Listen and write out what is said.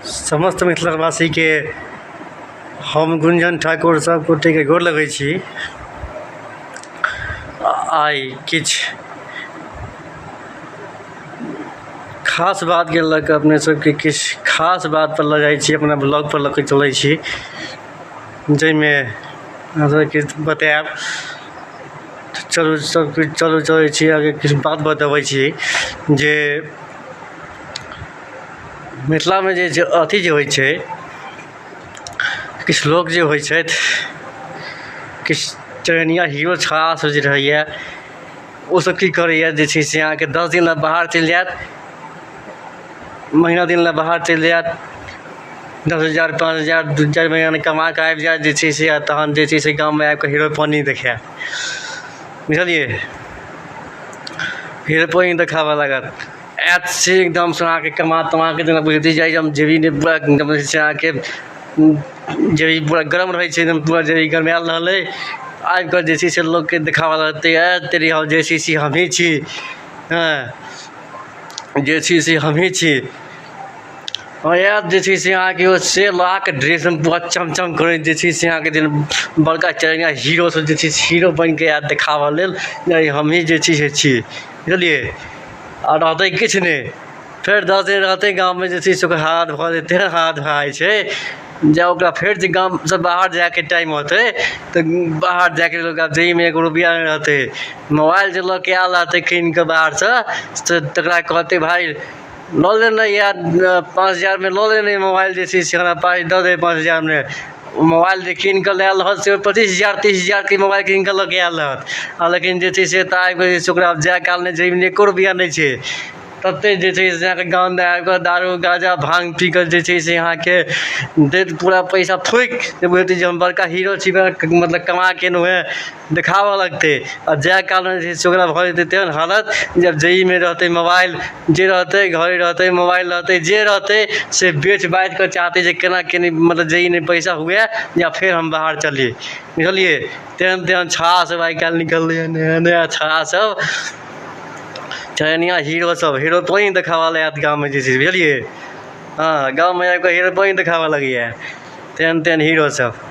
समस्त मिथिलावासीके हम गुंजन ठाकुर सब गोटेके गोर लगै छी। आइ किछु खास बातके लऽ कऽ अपने सबके किछु खास बात पर लऽ जाइ छी, अपना ब्लॉग पर लऽ के चलै छी, जाहिमे अहाँ सबके किछु बतायब। चलू सब किछु, चलू चलै छी आगे, किछु बात बतबै छी जे मिथिलामे जे अथी जे होइ छै, किछु लोक जे होइ छथि, किछु चरनिया हीरो छाड़ा सब जे रहैया, ओसब की करैया जे छै से अहाँके 10 दिन लए बाहर चलि जायत, महीना दिन लए बाहर चलि जायत, 10,000 5,000 2-4 महीनामे कमा कऽ आबि जायत जे छै से, आ तहन जे छै से गाममे आबिकऽ हीरोपनी देखायत, बुझलियै? हीरोपनी देखाबऽ लागत। आयत से एकदमसँ अहाँके कमा तमा कऽ जेना बुझैत जाइ हम जेबी पूरा एकदम जे छै अहाँके जेबी पूरा गरम रहै छै, एकदम पूरा जेबी गरमायल रहलै, आबिकऽ जे छै से लोकके देखाबऽ लगतै, ऐ तेरी हम जे छै से हमही छी, हँ जे छी से हमही छी। आयत जे छै से अहाँके ओ से लाख ड्रेसमे पूरा चमचम करैत जे छै से अहाँके जेना बड़का चरनिया हीरो सब जे छै से हीरो बनिके आयत देखाबऽ लेल जे हमही जे छै से छी, बुझलियै? आ रहतै किछु नहि। फेर 10 दिन रहतै गाममे जे छै से ओकर हालत भऽ जेतै, तेहन हालत भऽ जाइ छै जे ओकरा फेर जे गामसँ बाहर जाइके टाइम होतै तऽ बाहर जाइके लेल ओकरा जेबीमे एको रुपैआ नहि रहतै। मोबाइल जे लऽ के आयल रहतै कीनके बाहरसँ से तकरा कहतै, भाइ लऽ लेने यार, 5,000मे लऽ लेने मोबाइल जे छै से हमरा पाइ दऽ दे 5,000मे। ओ मोबाइल जे कीन कऽ लायल रहत से 25,000 30,000के मोबाइल कीन कऽ लऽ के आयल रहत, आ लेकिन जे छै से एतऽ आबिकऽ जे छै ओकरा जाय कालमे जेबीमे एको रुपैआ नहि छै। तते जे छै से अहाँके गाममे आबिकऽ दारू गाँजा भाँग पी कऽ जे छै से अहाँके देत पूरा पैसा फूकि, जे बुझतै जे हम बड़का हीरो छी, मतलब कमा के एलहुँ हेँ, देखाबऽ लगतै। आ जाय कालमे जे छै से ओकरा भऽ जेतै तेहन हालत जब जेबीमे रहतै मोबाइल जे रहतै, घड़ी रहतै, मोबाइल रहतै, जे रहतै से बेच बाचि कऽ चाहतै जे केना केनी मतलब जेबीमे पैसा हुए या फेर हम बाहर चली, बुझलियै? तेहन तेहन छौड़ा सब आइ काल्हि निकललै हँ, नया नया छौड़ा सब, चरनिया हीरो सब हीरो पानि देखाबऽ लए आयत गाममे जे छै, बुझलियै? हँ, गाममे आबिकऽ हीरो पानि देखाबऽ लगैया, तेहन तेहन हीरो सब।